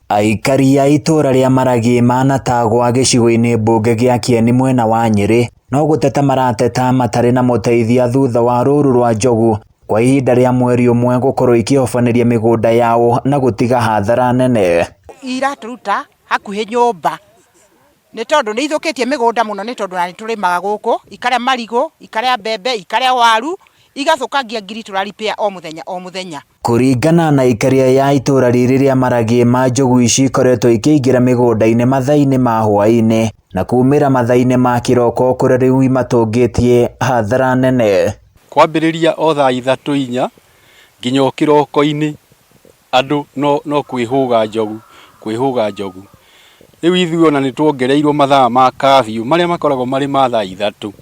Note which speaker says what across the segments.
Speaker 1: Aikari a itũũra rĩa Maragĩ manatagwa gĩcigo-inĩ mbunge gĩa Kieni mwena wa Nyĩrĩ no gũteta marateta matarĩ na mũteithia thutha wa rũũru rwa njogu kwa ihinda rĩa mweri ũmwe gũkorwo ikĩhobanĩria mĩgũnda yao na gũtiga hathara nene.
Speaker 2: Iratũruta hakuhĩ nyũmba nĩ tondũ nĩ ithũkĩtie mĩgũnda mũno nĩ tondũ na nĩ tũrĩmaga gũkũ, ikarĩa marigũ, ikarĩa mbembe, ikarĩa waru, igathũkangia ngiri tũra repair o mũthenya o mũthenya.
Speaker 1: Kũringana na aikaria ya itũũra rĩrĩ rĩa Maragĩ ma njogu ici ikoretwo ikĩingĩra mĩgũnda-inĩ mathaa-inĩ ma hwaĩ-inĩ na kumĩra mathaa-inĩ ma kĩroko kũrĩa rĩu imatũngĩtie hathara nene.
Speaker 3: Kwambĩrĩria o thaa ithatũ inya nginya o kĩroko-inĩ andũ no, no kwĩhũga njogu kwĩhũga njogu. Rĩu ithuĩ ona nĩ tuongereirwo mathaa ma curfew marĩa makoragwo marĩ ma thaa ithatũ.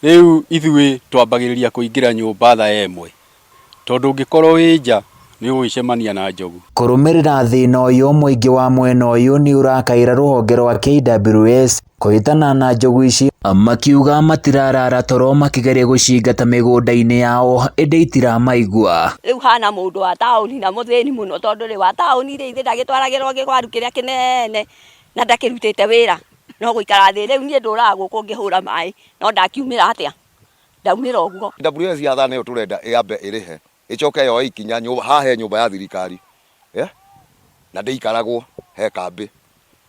Speaker 3: Rĩu ithuĩ twambagĩrĩria kũingĩra nyũmba thaa ĩmwe tondũ ũngĩkorwo wĩ nja nĩ ũgũgĩcemania na njogu.
Speaker 1: Kũrũmĩrĩra thĩna ũyũ mũingĩ wa mwena ũyũ nĩ ũrakaĩra rũhonge rwa KWS kũhĩtana na njogu ici makiuga matirarara toro makĩgeria gũcingata mĩgũnda-inĩ yao ĩndĩ itiramaigua.
Speaker 4: Rĩu hana mũndũ wa taũni na mũthĩni mũno tondũ rĩ wa taũni rĩ ithe ndagĩtwaragĩrwo kĩwaru kĩrĩa kĩnene na ndakĩrutĩte wĩra no gũikara thĩ. Rĩu niĩ ndũraga gũkũ ngĩhũra maĩ no ndakiumĩra atĩa? Ndaumĩra ũguo.
Speaker 5: WS ya nĩyo tũrenda ĩambe ĩrĩhe ĩcoke yoe ikinya haha he nyũmba ya thirikari yeah? na ndĩikaragwo he kambĩ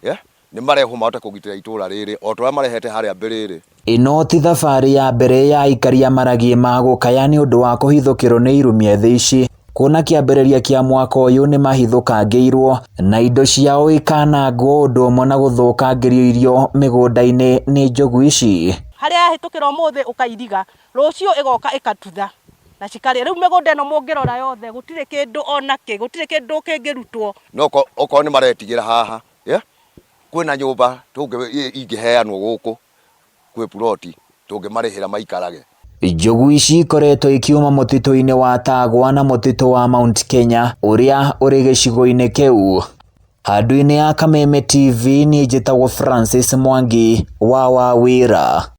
Speaker 5: yeah? Nĩ marehwo mahote kũgitĩra itũra rĩrĩ o ta ũrĩa marehete harĩa mbere.
Speaker 1: Ĩno ti thabarĩ ya mbere ya aikari a Maragĩ ma gũkaya nĩ ũndũ wa kũhithũkĩrwo nĩ irumi thĩ ici kuona kĩambĩrĩria kĩa mwaka ũyũ nĩ mahithũkangĩirwo na indo ciao ikanangwo ũndũ ũmwe na gũthũkangĩrio irio mĩgũnda-inĩ nĩ njogu ici.
Speaker 6: Harĩa yahĩtũkĩra ũmũthĩ ũkairiga, rũciũ ĩgoka ĩkatutha na cikarĩa. Rĩu mĩgũnda ĩno mũngĩrora yothe gũtirĩ kĩndũ ona kĩ, gũtirĩ kĩndũ kĩngĩrutwo.
Speaker 5: No okorwo nĩ maretigĩra haha yeah? Kwĩna nyũmba ingĩheanwo gũkũ kwĩ puroti tũngĩmarĩhĩra maikarage.
Speaker 1: Njogu ici ikoretwo ikiuma mũtitũ-inĩ wa Tagwa na mũtitũ wa Mount Kenya ũrĩa ũrĩ gĩcigo-inĩ kĩu. Handũ-inĩ ya Kameme TV niĩ njĩtagwo Francis Mwangi wa Wawĩra.